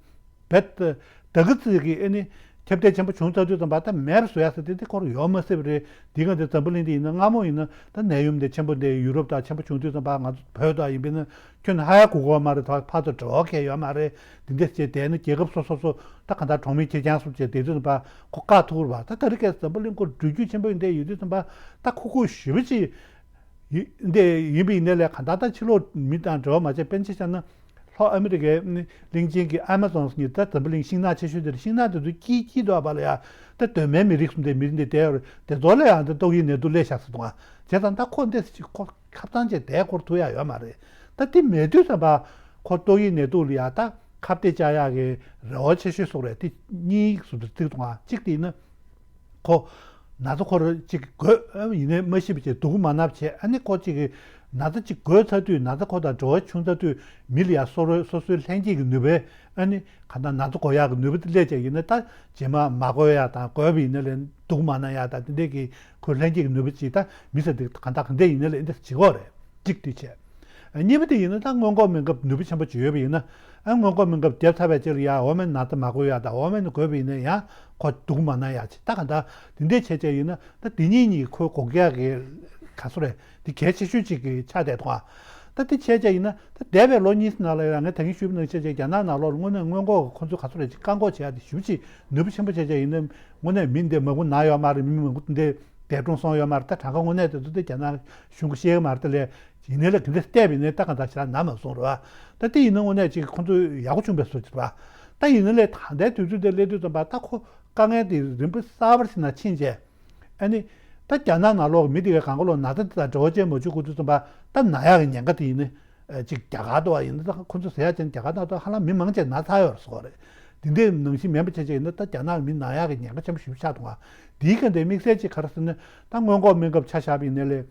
བེད་ད་གི་ཙི་གི་ཨ་ནི་ཁྱབ་གདལ་ཆེན་པོ་བྱུང་ཚར་དུས་ཙམ་པ་ད་མེད་པ་བཟོ་ཡ་ཟེར་དེ་དེ་ཁོ་རང་ཡོང་མ་སྲིད་པ་རེད། འདི་ག་འདི་འཛམ་བུ་གླིང་འདི་ཡིན་ན་སྔ་མོ་ཡིན་ན་ད་ནད་ཡམས་འདི་ཆེན་པོ་འདི་ཡུ་རོབ་དང་ཆེན་པོ་བྱུང་དུས་ཙམ་པ་ང་ཚོ་བོད་དང་ཡིན་པས་ན་ཁྱོན་ནས་ཧ་ཡ་གོ་གོ་མ་རེད། ད་ཕར་ཚུར་འབྲེལ་བ་གང་ཡང་ཡོད་མ་རེད། འདི་འདྲ་བྱས་བསྡད་ན་རྒྱལ་ཁབ་སོ་སོ་སོ་ད་ག་ད་གྲོང་མི་ཁེར་རྐྱང་སོ་བྱས་བསྡད་དུས་ཙམ་པ་ཁོ་བཀག་ཐུབ་རེད་པ། ད་ད་རེས་ཀྱི་འཛམ་བུ་གླིང་ཁོ་འགྲོ་རྒྱུ་ཆེན་པོ་ཡིན་འདི་ཡོད་དུས་ཙམ་པ་ད་ཁུག་ཁུག་ཞེ་པོ་ཅིག་ཡི་འདི་ཡིན་པ་ཡིན་ནའི་ལས་གང་ལྟར་ད་ཕྱི་ལོགས་མི་དང་འབྲེལ་བ་མ་བྱས། དཔེར་ན་ཆ་བཞག་ན་ལྷོ་ཨ་མི་རི་ཀའི་གླིང་ཆེན་གྱི་ཨ་མ་ཛོན་ཟེར་མཁན་ད་འཛམ་བུ་གླིང་ཤིང་ནགས་ཆེ་ཤོས་དེ་རེད། ཤིང་ནགས་དེ་ཚོ་སྐྱིད་སྐྱིད་འདུག་པ་ལ་ཡ། ད་གདོད་མའི་མི་རིགས་གསུམ་དེ་མི་རིགས་འདི་བསྡད་ཡོད་རེད། དེ་ཚོ་ལ་ཡང་ད་ཏོག་དབྱིབས་ནད་དུག་སླེབས་ཤག་ཟེར་འདུག་ཨ། བྱས་ཙང་ད་ཁོ་འདི་ཅིག་ཁོ་ཁ་བཏང་བྱས་བསྡད་འཁོར་ཐུབ་ཡ་ཡོད་མ་རེད། ད་དེ་མེད་དུས་ཙམ་པ་ཁོ་ཏོག་དབྱིབས་ནད་དུག་ལ་ཡ་ད་ཁ་གཏད་བཅག་ཡག་གི་རེ་བ་ཆེ་ཤོས་སུ་རེད། དེ་གཉིས་སུ་བརྩིས་འདུག་ཨ། གཅིག་དེ་ཡིན་ན། ཁོ་ན་ཚ་ཁོ་རང་གཅིག་འགོས་ཡིན་ནའི་མ་ཤི་བ་བྱས་སྡུག་མ་ན་བ་བྱས། ཨ་ནི་ཁོ་གཅིག་གི་ན་ཚ་གཅིག་འགོས་ཚར་དུས་ན་ཚ་ཁོ་དང་འབྲེལ་བ་བྱུང་ཚར་དུས་མི་ལ་ཡ་སོ་རོ་སོ་སོའི་ལྷན་སྐྱེས་ཀྱི་ནུས་པའི་ཨ་ནི་ག་ད་ན་ཚ་འགོས་ཡག་གི་ནུས་པ་དེ་སླེབས་བྱས་ཡིན་ན་ད་རྗེས་མ་མ་འགོས་ཡག་དང་འགོས་པ་ཡིན་ན་ལས་སྡུག་མ་ན་ཡག་དང་དེ་འདྲས་ཀྱི་ཁོའི་ལྷན་སྐྱེས་ཀྱི་ནུས་པ་ཅིག་ད་མི་ཚེ་འདི་ག་ད་ག་འདྲས་ཡིན་ན་ལས་འདི་བྱེད་དགོས་རེད། གཅིག་དེ་བྱས། གཉིས་པ་དེ་ཡིན་ན་ད་སྔོན་འགོག་སྨན་ཁབ་ནུས་པ་ཆེན་པོ་ཅིག་ཡོད་པ་ཡིན་ན། ཨ་སྔོན་འགོག་སྨན་ཁབ་བརྒྱབ་ཚར་བའི་རྗེས་ལ་ཡ་འོ་མའི་ན་ཚ་མ་འགོས་ཡ་དང་འོ་མའི་ནི་འགོས་པ་ཡིན་ན་ཡང་ཁོ་སྡུག་མ་ན་ཡ་ཅིག་ད་ག་ད་དེ་འདྲས་བྱས་བྱས་ཡིན་ན་ད་དེ་གཉིས་གཉིས་ཁོའི་འགོག་ཡག་གི་ག་ཚོད་རེད། དེ་གལ་ཆེ་ཤོས་ཅིག་གི་ཆགས་བསྡད་འདུག་ཨ། ད་དེ་བྱས་བྱས་ཡིན་ན་ད་འདས་པའི་ལོ་གཉིས་ནང་ལ་ཡ་ངས་ད་གིན་ཞུས་པ་ནང་བྱས་བྱས་རྒྱ་ནག་ནང་ལོགས་ལ་དངོས་གནས་སྔོན་འགོག་གི་ཁོ་ཚོས་ག་ཚོད་རེད་ཅིག་བཀག་འགོག་བྱེད་ཡ་དེ་ཞེ་པོ་ཅིག་ནུས་པ་ཆེན་པོ་བྱས་བྱས་ཡིན་ན་དངོས་གནས་མི་འདི་མང་པོ་ན་ཡོད་མ་རེད། མི་མང་པོ་འདི་འདས་གྲོངས་སོང་ཡོད་མ་རེད། ད་གྲངས་ཀ་དངོས་གནས་དེ་ཚོ་དེ་རྒྱ་ནག་གཞུང་གིས་ཤེས་ཀྱི་མ་རེད། ད་ལས། ཡིན་ནའི་ལ་དེ་འདྲ་བལྟས་པ་ཡིན་ན་ད་གང་ལྟར་ཞེ་དྲག་ན་མ་སོང་རེད་བ། ད་དེ་ཡིན་ན་དངོས་གནས་ཅིག་ཁོང་ཚོས་ཡག་པོ་བྱུང་བའི་བཟོ་ཅིག་རེད་བ། ད་ཡིན་ནའི་ལས་ད་ལྟའི་དུས་ཚོད་དེ་སླེབས་དུས་ཙམ་པ་ད་ཁོ་དཀའ་ངལ་དེ་རིམ་པ་གསར་པ་ཞིག་ནང་ཕྱིན་རྗེས། ཨ་ནི། ད་རྒྱ་ནག་ནང་ལོགས་མི་དེ་གའི་གང་ག་ལོག་ན་ཚ་དེ་དང་འབྲེལ་བ་བྱས་མ་བྱུང་དགོས་དུས་ཙམ་པ་ད་ན་ཡག་གི་ཉེན་ཁ་དེ་ཡིན་ན། ཅིག་རྒྱ་གར་དུ་བ་ཡིན་ན་ད་ཁོ་ཚོ་ཟེར་ཡག་ཅན་རྒྱ་གར་ནང་དུ་ཧ་ལམ་མི་མང་ཆེ་ན་ཚར་ཡོད་རེད་ཟེར་བ་རེད། དེ་འདྲའི་ནང་བཞིན་མིན་པ་བྱས་བྱས་ཡིན་ན་ད་རྒྱ་ནག་མི་ན་ཡག་གི་ཉེན་ཁ་ཆེན་པོ་ཞེ་པོ་ཆགས་འདུག་བ། དེའི་ག་འདྲའི་དམིགས་བསལ་ཅིག་ག་རེ་ཟེར་ན་ད་སྔོན་འགོག་སྨན་ཁབ་ཆ་བཞག་པ་ཡིན་ནའི་ལས།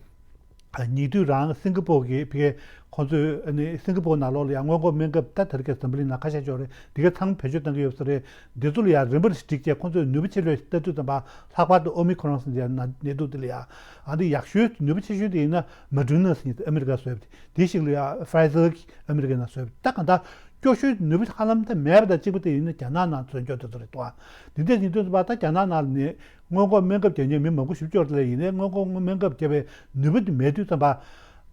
ཉེ་དུས་རང་སིང་ག་པོར་གྱི་ཕ་གི་ཁོང་ཚོས་ཨ་ནི་སིང་ག་པོར་ནང་ལོགས་ལ་ཡང་སྔོན་འགོག་སྨན་ཁབ་ད་དེ་རིང་ཁ་སང་འཛམ་བུ་གླིང་ནང་ཁ་ཤས་ཅིག་ཡོད་རེད། འདི་ག་ཚང་བེད་སྤྱོད་གཏོང་གི་ཡོད་ས་རེད། འདི་ཚོ་ལ་ཡང་རིམ་པར་བསྒྲིགས་བྱས་ཁོང་ཚོས་ནུས་པ་ཆེ་ལོས་ལྟ་དུས་ཙམ་པ་ལྷག་པར་དུ་ཨོ་མི་ཁོ་རོན་ཟེར་ནད་དུག་འདི་ལ་ཡང་ཨ་འདི་ཡག་ཤོས་ནུས་པ་ཆེ་ཤོས་དེ་ཡིན་ན་མོ་ཌར་ན་ཟེར་ནས་ཨ་མི་རི་ཀ་བཟོས་པ་དེ་ཞིག་ལ་ཡང་ཕ་ཡི་ཛར་གྱི་ཨ་མི་རི་ཀའི་ནང་བཟོས་པ་ད་ག་འདྲ་སྐྱོ་ཤོས་ནུས་པ་ཧ་ལམ་ད་མེད་པ་དང་གཅིག་པ་དེ་ཡིན་ན་རྒྱ་ནག་ནང་བཟོས་འཇོག་དེ་ཚོ་རེད་འདུག་ཨ། འདི་འདྲ་ཡིན་དུས་ཙམ་པ་ད་རྒྱ་ནག་ནང་ནས། སྔོན་འགོག་སྨན་ཁབ་རྒྱག་མཁན་མི་མང་པོ་ཞེ་པོ་ཅིག་ཡོད་རེད། ལས་ཡིན་ནའི་སྔོན་འགོག་སྨན་ཁབ་བརྒྱབ་པའི་ནུས་པ་དེ་མེད་དུས་ཙམ་པ།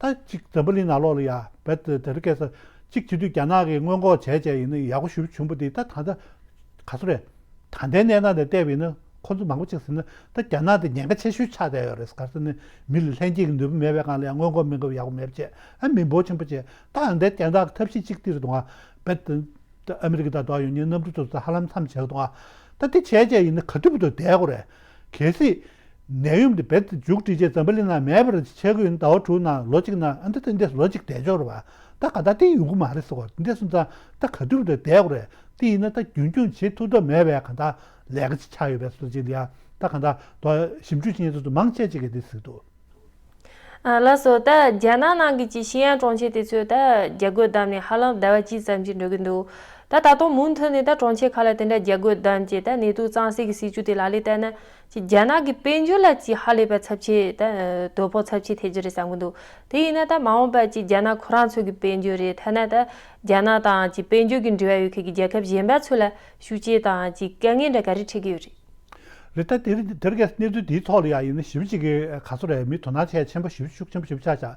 ད་གཅིག་འཛམ་བུ་གླིང་ནང་ལོགས་ལ་ཡ་བེད་དེ་རིང་ཁ་སང་གཅིག་བྱེད་དུས་རྒྱ་ནག་གིས་སྔོན་འགོག་བྱས་བྱས་ཡིན་ན་ཡག་པོ་ཞེ་པོ་བྱུང་པ་དེ་ད་ད་ལྟ་ག་ཚོད་རེད། ད་ལྟའི་གནས་སྟངས་དེ་བལྟས་པ་ཡིན་ན་ཁོ་ཚོ་མང་པོ་ཅིག་ཟེར་ན་ད་རྒྱ་ནག་དེ་ཉེན་ཁ་ཆེ་ཤོས་ཆགས་བསྡད་ཡོད་རེད། ག་རེ་ཟེར་ན་མི་ལ་ལྷན་སྐྱེས་ཀྱི་ནུས་པ་མེད་པའི་སྒང་ལ་ཡང་སྔོན་འགོག་སྨན་ཁབ་ཡག་པོ་མེད་པ་བྱས་ཨ་མི་འབོར་ཆེན་པོ་བྱས་ད་ཨ་འདའི་རྒྱ་ནག་གི་ཐབས་ཤེས་གཅིག་དེ་རེད་འདུག་ཨ། བེད་དེ། ད་ཨ་མི་རི་ཀ་དང་འགྲོགས་ཡོང་མཁན་གནམ་གྲུ་ཚོ་ཚོ་ཧ་ལམ་མཚམས་བཞག་འདུག་ཨ། ད་དེ་བྱས་བྱས་ཡིན་ན་ག་དུས་བར་དུ་བསྡད་དགོས་རེད། གལ་སྲིད་ནད་ཡམས་དེ་རྦད་དེ་མཇུག་སྒྲིལ་བྱས་འཛམ་བུ་གླིང་ནང་མེད་པར་བྱེད་དགོས་ཡིན་ཟླ་བ་དྲུག་ནང་ལོ་གཅིག་ནང་ཨ་འདི་ད་འདི་ལོ་གཅིག་བསྡད་ཆོག་རེད་བ། ད་ག་ད་དེ་ཡོང་གི་མ་རེད་ཟེར་བ་འདི་སོང་ཙང་ད་ག་དུས་བར་དུ་བསྡད་དགོས་རེད། དེ་ཡིན་ན་ད་རྒྱུན་འཁྱོངས་བྱེད་ཐུབ་ཐབས་མེད་པའི་ག་ད་ལས་ཀ་ཅིག་ཆགས་ཡོད་པའི་བཟོ་ཅིག་ལ་ཡ་ད་ག་ད་དོ་ཞིབ་འཇུག་བྱེད་མཁན་ཚོ་ཚོ་མང་ཆེ་ཅིག་གིས་འདི་ཟེར་འདུག་ཨ་ལགས་སོ། ད་རྒྱ་ནག་ནང་གི་ཅིག་ཤི་ཡན་གྲོང་ཁྱེར་དེ་ཚོ་ད་རྒྱ་རྒོལ་བསྡམས་ནས་ཧ་ལམ་ཟླ་བ་གཅིག་ཙམ་ཅིག་འགྲོ་གི་འདུག་ད་ད་དུང་མུ་མཐུད་ནས་ད་གྲོང་ཁྱེར་ཁག་ལ་དེ་འདྲ་རྒྱ་རྒོལ་བསྡམས་བྱས་ད་ནེ་ཏུ་གཙང་སེལ་གྱི་སྲིད་ཇུས་དེ་ལག་ལེན་བསྟར་ན་ཅིག་རྒྱ་ནག་གི་དཔལ་འབྱོར་ལ་ཅིག་ཧ་ལས་པ་ཚབས་ཆེ་ད་དོ་ཕོག་ཚབས་ཆེ་ཐེབས་ཀྱི་རེད་བསམ་གྱི་འདུག་དེ་ཡིན་ན་ད་མ་འོངས་པ་ཅིག་རྒྱ་ནག་ཁོ་རང་ཚོ་གི་དཔལ་འབྱོར་རེད། ཐ་ན་ད་རྒྱ་ནག་དང་ཅིག་དཔལ་འབྱོར་གྱི་འབྲེལ་བ་ཡོད་མཁན་གྱི་རྒྱལ་ཁབ་གཞན་པ་ཚོ་ལ་ཤུགས་རྐྱེན་དང་ཅིག་དཀའ་ངལ་འདྲ་ག་རེ་འཕྲད་ཀྱི་ཡོད་རེད། རེད། ད་དེ་རིང་དེ་རིང་གི་གནས་ཚུལ་འདིའི་ཐོག་ལ་ཡང་ཡིན་ན་ཞེ་པོ་ཅིག་གི་ག་ཚོད་རེད། མི་དོ་སྣང་བྱེད་ཡ་ཆེན་པོ་ཞེ་པོ་ཤུགས་ཆེན་པོ་ཞེ་པོ་ཆགས་ཤག་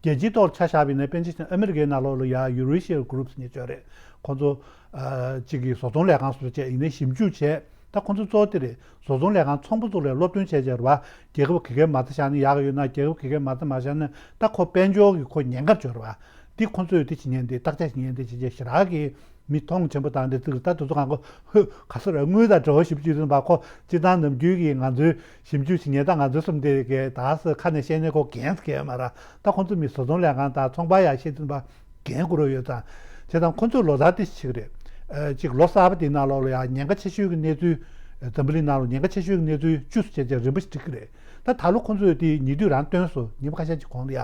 རྒྱལ་སྤྱིའི་ཐོག་ལ་ཆ་བཞག་པ་ཡིན་ན་པཎ་ཆེན་ཨ་མི་རི་ཀའི་ནང་ལོགས་ལ་ཡ་ཡུ་རེ་ཤི་ཡ་གུ་རུབ་ཟེར་མཁན་ཅིག་ཡོད་རེད། ཁོང་ཚོ་ཨ་ཅིག་གི་བཟོ་ཚོང་ལས་ཁང་སོགས་བྱས་ཡིན་ནའི་ཞིབ་འཇུག་བྱས། ད་ཁོང་ཚོ་གཙོ་བོ་དེ་རེད། བཟོ་ཚོང་ལས་ཁང་ཚོང་པ་ཚོ་ལ་སློབ་སྟོན་བྱས་བྱས་རེད་བ། རྒྱལ་ཁབ་ག་གའི་མ་རྩ་བཞག་ན་ཡག་གི་ཡོད་ན། རྒྱལ་ཁབ་ག་གའི་མ་རྩ་མ་བཞག་ན་ད་ཁོ་དཔལ་འབྱོར་གྱི་ཁོ་ཉེན་ཁ་འབྱོར་བ། འདི་ཁོང་ཚོས་འདི་བྱེད་མཁན་དེ་བརྟག་དཔྱད་བྱེད་མཁན་དེ་བྱེད་བྱེད་ཞེ་དྲག་གི་མི་མཐོང་ཆེན་པོ་དང་འདི་ཚིག་ད་དེ་ཚོ་གང་གོ་ཧོ་ག་ས་ར་དངུལ་དང་འབྲེལ་བ་ཞིབ་འཇུག་ཟིན་པ་ཁོ་སྤྱི་བཏང་ནམ་རྒྱུན་གྱི་ང་ཚོའི་ཞིབ་འཇུག་བྱེད་མཁན་ད་ང་ཚོའི་སོམ་དེ་གའི་ད་ས་ཁ་ནས་བཤད་ནས་ཁོ་འགན་ཟེར་གྱི་ཡོད་མ་རེད། ད་ཁོང་ཚོ་མི་བཟོ་ཚོང་ལས་ཁང་དང་ཚོང་པ་ཡག་ཤོས་ཟིན་པ་འགན་འཁུར་རོགས་ཡོད་ཙང་། བྱས་ཙང་ཁོང་ཚོས་ལོ་ལྟར་དེ་ཞིག་རེད། ཨ་ཅིག་ལོ་གསར་པ་དེའི་ནང་ལོགས་ལ་ཡང་ཉེན་ཁ་ཆེ་ཤོས་ཀྱི་གནས་ཚུལ། འཛམ་བུ་གླིང་ནང་ལ་ཉེན་ཁ་ཆེ་ཤོས་ཀྱི་གནས་ཚུལ་བཅུ་ཙམ་བྱས་བྱས་རིམ་པ་ཞིག་བསྒྲིགས་ཀྱི་རེད། ད་ད་ལོ་ཁོང་ཚོས་དེ་ཉེ་དུས་རང་བཏོན་སོང་། ཉིན་མོ་ཁ་ཤས་ཀྱི་གོང་ལ་ཡ།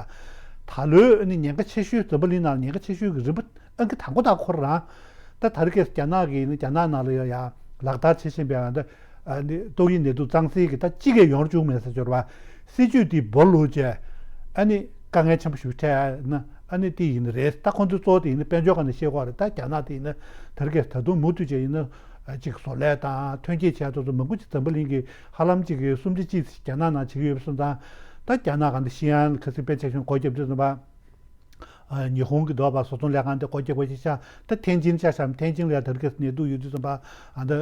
ད་ལོའི་ཨ་ནི་ཉེན་ཁ་ཆེ་ཤོས། འཛམ་བུ་གླིང་ནང་ཉེན་ཁ་ཆེ་ཤོས་ཀྱི་རིམ་པ་ཨང་ཀི་དང་པོ་དག་ཁོ་རང་། ད་ད་རེས་ཁ་སང་རྒྱ་ནག་གིས་ནི་རྒྱ་ནག་ནང་ལ་ཡ་ཡ་ལག་བསྟར་བྱེད་བཞིན་པའི་ཨ་ད་ཨ་ནི་ཏོག་དབྱིབས་ནད་དུག་གཙང་སེལ་གྱི་ད་སྤྱི་སྒེར་ཡོང་རྒྱུ་མེད་ཟེར་འབྱོར་བ། སྲིད་ཇུས་དེ་སྦོ་ལུག་བྱས། ཨ་ནི་དཀའ་ངལ་ཆེན་པོ་ཞིག་འཕྲད་ན་ཨ་ནི་དེ་ཡིན་ནི་རེད། ད་ཁོང་ཚོའི་གཙོ་བོ་དེ་ཡིན་ན་དཔལ་འབྱོར་སྒང་ནས་བཤད་དགོས་རེད། ད་རྒྱ་ནག་དེ་ཡིན་ན་ད་རེས་ཁ་སང་ད་དུང་མུ་མཐུད་བྱས་ཡིན་ན་ཅིག་བཟོ་ལས་དང་ཐོན་སྐྱེད་བྱས་དེ་ཚོ་མང་པོ་ཅིག་འཛམ་བུ་གླིང་གི་ཧ་ལམ་ཅིག་གི་གསུམ་ཆ་གཅིག་རྒྱ་ནག་ནང་བྱེད་ཀྱི་ཡོད་པ་སོང་ཙང་། ད་རྒྱ་ནག་གང་དུ་ཤི་ཡན་ཁ་སང་དཔེ་ཆ་ཤོང་སྒོ་བརྒྱབ་དུས་ཙམ་པ། ཨ་ཉི་ཧོང་གི་འདོད་པ་བཟོ་ཚོང་ལས་ཁང་དེ་སྒོ་རྒྱག་པ་ཞིག་ཤག་ད་ཐེན་ཅིན་ཆ་བཞག་ན་ཐེན་ཅིན་ལ་ཡ་ད་རེས་ཁ་སང་ནད་དུག་ཡོད་དུས་ཙམ་པ། ཨ་ད་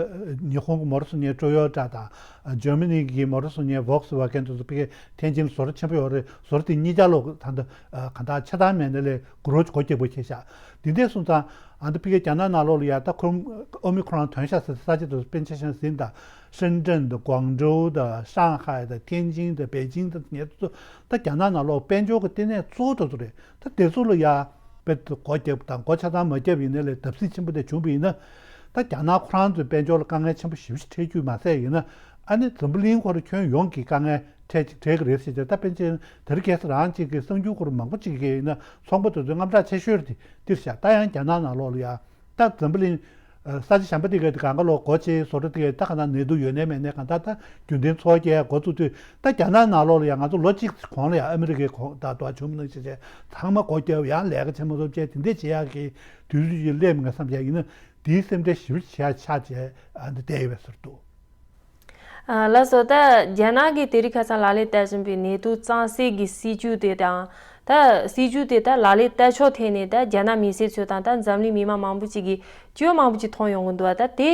ཉི་ཧོང་གི་མོ་ཊ་བཟོ་མཁན་ཊོ་ཡོ་ཊ་དང་། ཨ་འཇར་མ་ནི་གི་མོ་ཊ་བཟོ་མཁན་ཝོགས་ཝེ་གྷན་དེ་ཚོ་ཕ་གིར་ཐེན་ཅིན་ལ་བཟོ་གྲྭ་ཆེན་པོ་ཡོད་རེད། བཟོ་གྲྭ་དེ་གཉིས་ཆ་ལོག་ད་ད་ཨ་གང་ལྟར་ཆ་ཚང་མེད་ན་ལས་སྒོ་རོ་སྒོ་རྒྱག་པ་བྱས་ཤག་དེ་འདྲ་སོང་ཙང་ཨ་ད་ཕ་གིར་རྒྱ་ནག་ནང་ལོགས་ལ་ཡ་ད་ཁོ་ཨོ་མི་ཁོ་རོན་ཐོན་ཤག་ཟེར་ས་ཆ་དེ་ཚོ་དཔེ་ཆ་བཞག་ན་ཟིན་ད། ཧྲེན་ཀྲེན་དང་ཀོང་ཀྲོའུ་དང་ཧྲང་ཧའེ་དང་ཐེན་ཅིན་དང་པེ་ཅིང་དང་ངེད་ཚོ་ད་རྒྱ་ནག་ནང་ལོགས་དཔལ་འབྱོར་གྱི་ལྟེ་གནས་གཙོ་བོ་དེ་ཚོ་རེད། ད་དེ་ཚོ་ལ་ཡ་དཔེ་སྒོ་བརྒྱབ་དང་སྒོ་ཆ་ཚང་མ་བརྒྱབ་ཡིན་ན་ལས་བརྡབ་གསིག་ཆེན་པོ་དེ་བྱུང་བ་ཡིན་ན། ད་རྒྱ་ནག་ཁོ་རང་ཚོའི་དཔལ་འབྱོར་ལ་དཀའ་ངལ་ཆེན་པོ་ཞེ་པོ་ཞིག་འཕྲད་རྒྱུ་མ་ཟད་ཡིན་ན། ཨ་ནི་འཛམ་བུ་གླིང་ཁོ་རང་ཁྱོན་ཡོངས་ཀྱི་དཀའ་ངལ་འཕྲད་ཅིག་འཕྲད་ཀྱི་རེད་ཟེར་ཏེ། ད་པཎ་ཆེན་དེ་རིང་ཁ་སང་རང་ཅིག་གི་གསར་འགྱུར་ཁོ་རང་མང་པོ་ཅིག་གིས་ཡིན་ན་ཚོང་པ་དེ་ཚོའི་དངངས་སྐྲག་ཆེ་ཤོས་དེ་འདིར་བཞག་ད་ཡང་རྒྱ་ནག་ནང་ལོགས་ལ་ཡ། ད་འཛམ་བུ་གླིང་། ས་ཆ་གཞན་པ་དེ་གའི་དེ་གང་ག་ལོག་སྒོ་ཕྱེ་བཟོ་གྲྭ་དེ་གའི་ད་ག་ན་ནད་དུག་ཡོད་ནའི་མེད་ནའི་གང་ལྟར་ད་རྒྱུན་ལྡན་འཚོ་བ་སྐྱེལ་ཡ་འགོ་བཙུགས་དུས། ད་རྒྱ་ནག་ནང་ལོགས་ལ་ཡང་ང་ཚོ་ལོ་གཅིག་གོང་ལ་ཡང་ཨ་མི་རི་ཀའི་གོང་ད་དུ་བྱུང་མི་ནང་བཞིན་བྱས་ཚང་མ་སྒོ་བརྒྱབ། ཡང་ལས་ཀ་ཆེན་མོ་ཚོ་བྱས་དེ་འདྲས་བྱེད་ཡག་གི་དུས་ཚོད་ཅིག་སླེབས་མེད་བསམ་བྱས་ཡིན་ན། དེའི་སེམས་ཁྲལ་ཞེ་པོ་བྱེད་ཡ་ཆགས་བྱས་ཨ་འདི་བསྡད་ཡོད་པའི་ཟུར་དུ། ཨ་ལགས་སོ། ད་རྒྱ་ནག་གིས་དེ་རིང་ཁ་སང་ལག་ལེན་བསྟར་བཞིན་པའི་ནད་དུག་གཙང་སེལ་གྱི་སྲིད་ཇུས་དེ་དང་། ད་སྲིད་ཇུས་དེ་ད་ལག་ལེན་བསྟར་ཕྱོགས་ཐད་ནས་ད་རྒྱ་ནག་མི་སེར་ཚོ་དང་ད་འཛམ་གླིང་མི་མང་མང་པོ་ཅིག་གིས་སྐྱོན་མང་པོ་ཅིག་མཐོང་ཡོང་གི་འདུག་ད་དེ་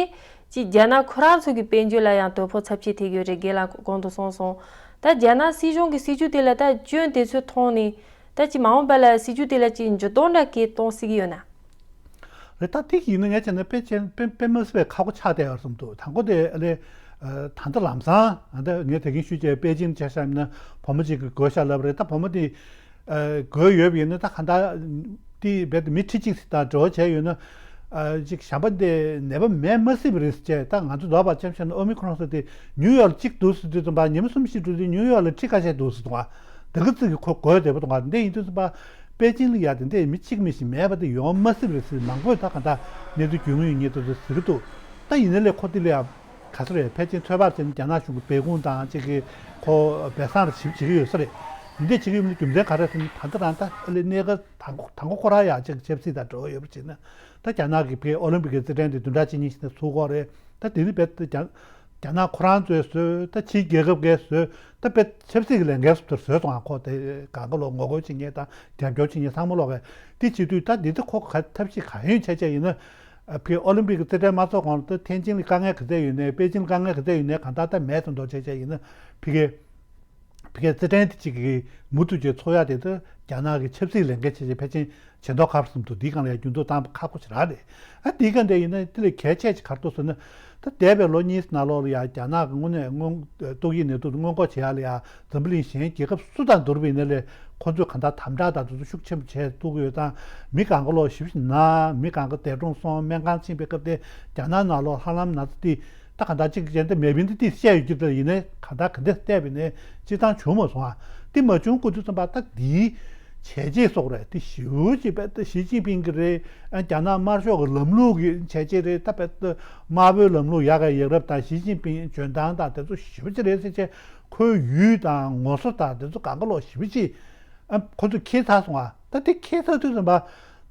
ཅིག་རྒྱ་ནག་ཁོ་རང་ཚོ་གི་དཔལ་འབྱོར་ལ་ཡང་དོ་ཕོག་ཚབས་ཆེ་ཐེབས་ཡོད་རེད། རྒན་ལགས་གོང་དུ་གསུངས་སོང་། ད་རྒྱ་ནག་སྲིད་གཞུང་གི་སྲིད་ཇུས་དེ་ལ་ད་སྐྱོན་དེ་ཚོ་མཐོང་ནས། ད་ཅིག་མ་འོངས་པ་ལ་སྲིད་ཇུས་དེ་ལ་ཅིག་འགྱུར་ལྡོག་འདྲ་གང་གཏོང་སྲིད་ཀྱི་ཡོད་ན། རེད། ད་ཐིག་ཡིན་ན་ངས་བྱས་ན་དཔེ་ཅན་དཔེ་དཔེ་མ་སྲིད་པའི་ཁག་པོ་ཆགས་བསྡད་ཡོད་བསམ་འདུག་དང་པོ་དེ་ཨ་ལས། ད་ལྟ་ལམ་སང་ཨ་ད་ངས་དེ་གིན་ཞུས་བྱས་པེ་ཅིང་བྱས་བསམ་ན་བུ་མོ་གཅིག་གིས་གོས་ཤག་ལབ་རེད། ད་བུ་མོ་དེ་གོས་ཡོད་པ་ཡིན་ན་ད་ག་འདྲ་དེ་རྦད་དེ་མི་ཁྲི་གཅིག་ཙམ་དང་འབྲེལ་བ་བྱས་ཡོད་ན། ཅིག་གཞན་པ་འདི་ནད་པ་མེད་མ་སྲིད་པ་རེད་ཅེས། ད་ང་ཚོ་ལོག་པར་ཅམ་བཤད་ན་ཨོ་མི་ཁོ་རོན་ཟེར་དེ་ཉིའུ་ཡོག་ལ་གཅིག་འདུག་ཟེར་དུས་ཙམ་པ་ཉི་མ་གསུམ་བཞི་འགྲོ་དུས་ཉིའུ་ཡོག་ལ་ཁྲི་ཁ་ཤས་འདུག་ཟེར་འདུག་ག་དེ་ག་ཙིག་གི་ཁོ་གོ་བདེ་པོ་འདུག་ག་འདི་ཡིན་དུས་ཙམ་པ་པེ་ཅིང་ལ་ཡ་དེ་འདྲས་མི་གཅིག་མིན་ཞིག་མེད་པ་དེ་ཡོང་མ་སྲིད་པ་རེད་ཟེར། མང་པོས་ད་ག་འདྲ་གནས་ཚུལ་རྒྱུས་མངའ་ཡོད་མཁན་དེ་ཚོས་ཟེར་གི་འདུག་ད་ཡིན་ན་ལས་ཁོ་དེ་ལ་ཡ་ག་ཚོད་རེད། ཕལ་ཆེར་ཚོད་དཔག་བྱས་ན་རྒྱ་ནག་གཞུང་གི་སྦས་ཁུངས་དང་གཅིག་གི་ཁོ་སྦས་གསང་རེ་ཞིབ་བྱེད་ཀྱི་ཡོད་ས་རེད། འདི་འདྲས་བྱེད་ཀྱི་ཡོད་མིན་རྒྱུ་མཚན་ག་རེ་ཟེར་ན། ད་ལྟ་རང་ད་ཨ་ལས་གནས་སྐབས་དང་པོ་དང་པོ་ཁོ་རང་ཡ་གཅིག་ཆབ་སྲིད་དང་འབྲེལ་བ་ཡོད་པ་བྱས་ན། ད་རྒྱ་ནག་གི་ཕའི་ཨོ་ལིམ་པིག་གི་རྩེད་འགྲན་དེ་བདུན་ཕྲག་གཅིག་གཉིས་ཤིག་ནས་ཚུགས་ཀྱི་ཡོད་རེད། ད་དེ་ནི་རྦད་དེ་རྒྱ་རྒྱ་ནག་ཁོ་རང་ཚོས་བཟོས། ད་ཕྱིའི་རྒྱལ་ཁབ་ཀྱིས་བཟོས། ད་དཔེ་ཆབ་སྲིད་ཀྱི་ལས་འགན་སོགས་དེར་བཟོས་སོང་ཨ། ཁོ་དེ་གང་ག་ལོག་ངོ་རྒོལ་བྱེད་མཁན་དང་རྒྱབ་སྐྱོར་བྱེད་མཁན་ཚང་མ་ལོག་གིས་དེ་བྱེད་དུས། ད་འདི་ཚོ་ཁོ་ག་ཐབས་ཤེས་གང་ཡོད་བྱས་བྱས་ཡིན་ན། ཨ་ཕའི་ཨོ་ལིམ་པིག་གི་རྩེད་འགྲན་མ་ཚོགས་གོང་ལ་ད་ཐེན་ཅིན་ལ་དཀའ་ངལ་ག་ཚད་ཡོད་ནའི་པེ་ཅིང་ལ་དཀའ་ངལ་ག་ཚད་ཡོད་ནའི་གང་ལྟར་ད་མེད་དུ་འགྲོ་བྱས་བྱས་ཡིན་ན་ཕ་གིའི། ཕ་གིའི་རྩེད་འགྲན་དེ་གཅིག་གིས་མུ་མཐུད་ཀྱིས་ཚོགས་ཡག་དེ་ཚོ་རྒྱ་ནག་གི་ཆབ་སྲིད་ལས་འགན་བྱས་བྱས་ཕལ་ཆེར་བྱེད་མདོག་ཁ་པོ་བསམ་འདུག་འདིའི་སྒང་ལ་ཡང་འགྱུར་ལྡོག་བཏང་ཁག་པོ་ཞེ་དྲག་རེད། ཨ་འདིའི་སྒང་དེ་ཡིན་ན་དེ་ལས་གལ་ཆེ་ཅིག་ག་རེ་འདུག་ཟེར་ན། ད་འདས་པའི་ལོ་གཉིས་ནང་ལོགས་ལ་ཡང་རྒྱ་ནག་གི་དངོས་གནས་སྔོན་ཏོག་དབྱིབས་ནད་དུག་སྔོན་འགོག་བྱེད་ཡག་ལ་ཡང་འཛམ་བུ་གླིང་གཞན་རྒྱལ་ཁབ་སུ་དང་བསྡུར་བ་ཡིན་ན་ལས་ཁོང་ཚོས་གང་ལྟར་དམ་དྲག་དང་དེ་ཚོ་ཤུགས་ཆེན་པོ་བྱས་ཐུབ་ཀྱི་ཡོད་ཙང་། མི་གང་ག་ལོག་ཞེ་པོ་ཅིག་ན། མི་གང་ག་འདས་གྲོངས་སོང་། སྨན་ཁང་ཕྱིན་པའི་སྐབས་དེ་རྒྱ་ནག་ནང་ལོགས་ཧ་ལམ་ན་ཚ་དེ། ད་ གང་ལྟར་གཅིག་བྱས་ཏེ་མེ་ཕིན་དེ་ཏིས་བཤད་ཡོད་ཀྱི་རེད། ཡིན་ནའི་གང་ལྟར་ག་འདྲ་བལྟས་པ་ཡིན་ནའི་སྤྱིར་བཏང་བྱུང་མ་སོང་ཨ། དེ་མ་བྱུང་དགོས་དུས་ཙམ་པ་ད་འདིའི་བྱས་རྗེས་སོགས་རེད། དེ་ཞེ་པོ་ཅིག་དཔེ་ད་ཞི་ཅིན་ཕིང་གི་རེད། ཨ་རྒྱ་ནག་དམར་ཤོག་གི་ལམ་ལུགས་ཀྱི་བྱས་རྗེས་རེད། ད་དཔེ་ད་དམར་པོའི་ལམ་ལུགས་ཡག་ག་ཡག་རབས་དང་ཞི་ཅིན་ཕིང་འཇོན་ཐང་དང་དེ་ཚོ་ཞེ་པོ་ཅིག་རེད་ཟེར་བྱས་ཁོའི་ཡུས་དང་ངོ་སོ་དང་དེ་ཚོ་གང་ག་ལོག་ཞེ་པོ་ཅིག་ཨ་ཁོ་ཚོས་ཁྱེར་ཚར་སོང་ཨ། ད་དེ་ཁྱེར་ཚར་དུས་ཙམ་པ་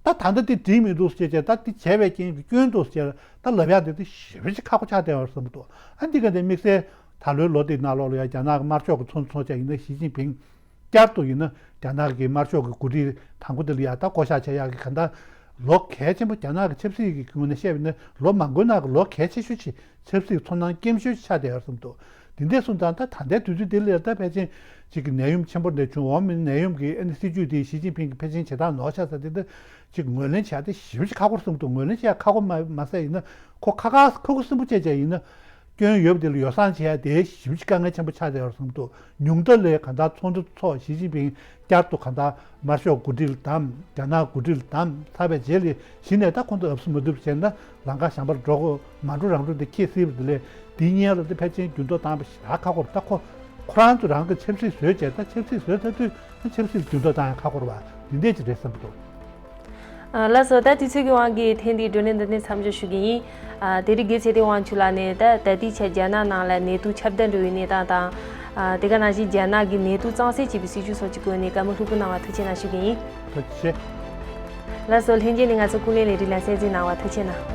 ད་ད་ལྟ་དེ་འགྲིག་མི་འདུག་ཟེར་བྱས་ད་དེ་བྱས་པའི་རྐྱེན་གྱིས་སྐྱོན་འདུག་ཟེར་ད་ལབ་ཡག་དེ་དེ་ཞེ་པོ་ཅིག་ཁག་པོ་ཆགས་བསྡད་པ་རེད་བསམ་གྱི་འདུག་ཨ་འདི་ག་དེ་དམིགས་བསལ་ད་ལོའི་ལོ་དེའི་ནང་ལོགས་ལ་ཡང་རྒྱ་ནག་གི་དམར་ཤོག་གི་ཚོགས་འདུ་ཚོགས་བྱས་ཡིན་ན་ཞི་ཅིན་ཕིང་བསྐྱར་དུ་ཡིན་ན་རྒྱ་ནག་གི་དམར་ཤོག་གི་འགོ་ཁྲིད་དང་པོ་དེ་ལ་ཡང་ད་བསྐོ་བཞག་བྱེད་ཡག་གི་ག་འདྲ་ལོ་གལ་ཆེན་པོ་རྒྱ་ནག་གི་ཆབ་སྲིད་ཀྱི་ངོས་ནས་བཤད་པ་ཡིན་ན་ལོ་མང་པོའི་ནང་གི་ལོ་གལ་ཆེ་ཤོས་ཅིག་ཆབ་སྲིད་ཚོར་སྣང་སྐྱེན་ཤོས་ཆགས་བསྡད་ཡོད་བསམ་འདུག་དེ་འདྲས་སོང་ཙང་ད་ད་ལྟའི་དུས་ཚོད་འདི་ལ་ད་ཕལ་ཆེར་ཅིག་གི་ནད་ཡམས་ཆེན་པོ་འདི་བྱུང་འོང་མིན་ནད་ཡམས་ཀྱི་ཨ་ནི་སྲིད་ཇུས་དེ་ཞི་ཅིན་ཕིང་གིས་ཕལ་ཆེར་བྱེད་སྟངས་ནོར་ཆགས་ས་དེ་ད་ཅིག་ངོས་ལེན་བྱས་ཏེ་ཞེ་པོ་ཅིག་ཁག་པོ་བསམ་འདུག་ངོས་ལེན་བྱས་ཁག་པོ་མ་མ་ཟད་ཡིན་ན་ཁོ་ཁ་ཁ་ཁུ་ཁུ་སིམ་པོ་བྱས་བྱས་ཡིན་ན་སྐྱོན་ཡོད་པ་དེ་ལ་ཡོ་བསྲང་བྱས་ཏེ་ཞེ་པོ་ཅིག་དཀའ་ངལ་ཆེན་པོ་ཆགས་བསྡད་ཡོད་བསམ་འདུག་ཉུང་མཐའ་ལ་གང་ལྟར་ཚོགས་འདུ་ཚོགས་ཞི་ཅིན་ཕིང་བསྐྱར་དུ་གང་ལྟར་དམར་ཤོག་འགོ་ཁྲིད་ལ་བདམས། རྒྱ་ནག་འགོ་ཁྲིད་ལ་བདམས་ཚར་བའི་རྗེས་ལ་གཞི་ནས་ད་ཁོང་ཚོ་ཨབ་སུ་མ་ཐུབ་བྱས་ན་ལམ་ཁ་གཞན་པར་འགྲོ་དགོས། མ་འགྲོ་རང་འགྲོ་འདི་ཁྱེད་སྲིད་པ་དེ་ལས་འདི་གཉིས་ལ་ད་ཕལ་ཆེར་འགྱུར་ལྡོག་བཏང་བ་ཞེ་དྲག་ཁག་པོ་རེད། ད་ཁོ་ཁོ་རང་ཚོ་རང་གི་ཆབ་སྲིད་བཟོས་བྱས་ད་ཆབ་སྲིད་བཟོས་ཚར་དུས་ཆབ་སྲིད་འགྱུར་ལྡོག་བཏང་ཡང་ཁག་པོ་རེད་བ། འདི་འདྲས་ཅིག་རེད་བསམ་གྱི་འདུག་ལགས་སོ། ད་དུས་ཚོད་ཀྱི་དབང་གིས་ཐེངས་འདིའི་བགྲོ་གླེང་འདི་ནས་མཚམས་འཇོག་ཞུ་གི་ཡིན། ཨ་དེ་རིང་དགེ་ཚེ་བརྟན་དབང་ཕྱུག་ལགས་ནས་ད་ད་ལྟའི་ཆར་རྒྱ་ནག་ནང་ལ་ནད་དུག་ཁྱབ་གདལ་འགྲོ་བའི་གནས་སྟངས་དང་། ཨ་དེ་ག་ནང་བཞིན་རྒྱ་ནག་གི་ནད་དུག་གཙང་སེལ་བྱེད་པའི་སྲིད་ཇུས་སོགས་ཀྱི་སྐོར་ནས་བཀའ་མོལ་ལྷུག་པོ་གནང་བར་ཐུགས་རྗེ་གནང་ཞུ་གི་ཡིན། ཐུགས་རྗེ་ཆེ། ལགས་སོ། ལྷན་རྒྱས་ནས་ང་ཚོ་ཀུན་གླེང་ལས་རིགས་ལ་གསན་གཟིགས་གནང་བར་ཐུགས་རྗེ་གནང་།